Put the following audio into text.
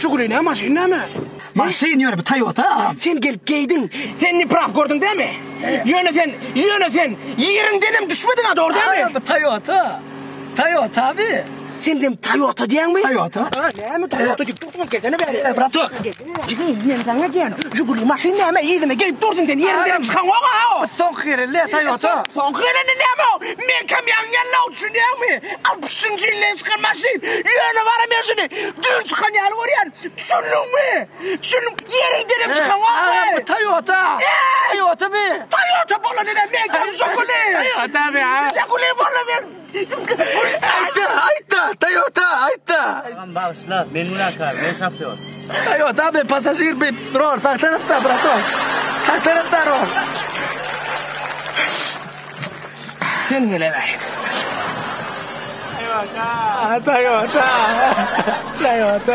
Žiguli näme maşyn näme? Maşyn ýöne bu Toyota agam. Sen gelip geýdiň. Sen ne praw gördüň dämi? Ýöne sen, ýöne sen ýeriňdenem düşmediň-a dogry dämi? Agam bu Toyota. Toyota bi. Sen dem Toyota diýäňmi? Toyota. Ha, näme Toyota diýip dursuň gelsene bäri. E, bratok. Jigim, men saňa diýen, Žiguli maşyn näme yzyna geýip dursuň sen ýeriňdenem çykaňok-a o. Soňky gelen le Toyota. Soňky geleni näme o? Men kam ýaňy geldi-ow düşünýäňmi? Altmyşynjy ýyldan çykan maşyn. Ýöne bara men şuny düýn çykan ýaly görýän. Düşündiňmi? Düşündiň? Ýeriňdenem çykaňokmy? Agam bu Toyota. Toyota bi. Toyota bolan ene men kam Žiguli. Toyota bi a. Žiguli bolan men. Aýtda, aýtda, Toyota, aýtda. Agam bagyşla, men günäkär, men şofýor. Toyota bi pasažir bi rol sag tarapda bratok. Sag tarapda rol. Sen gele bärik. Toyota. Toyota. Toyota.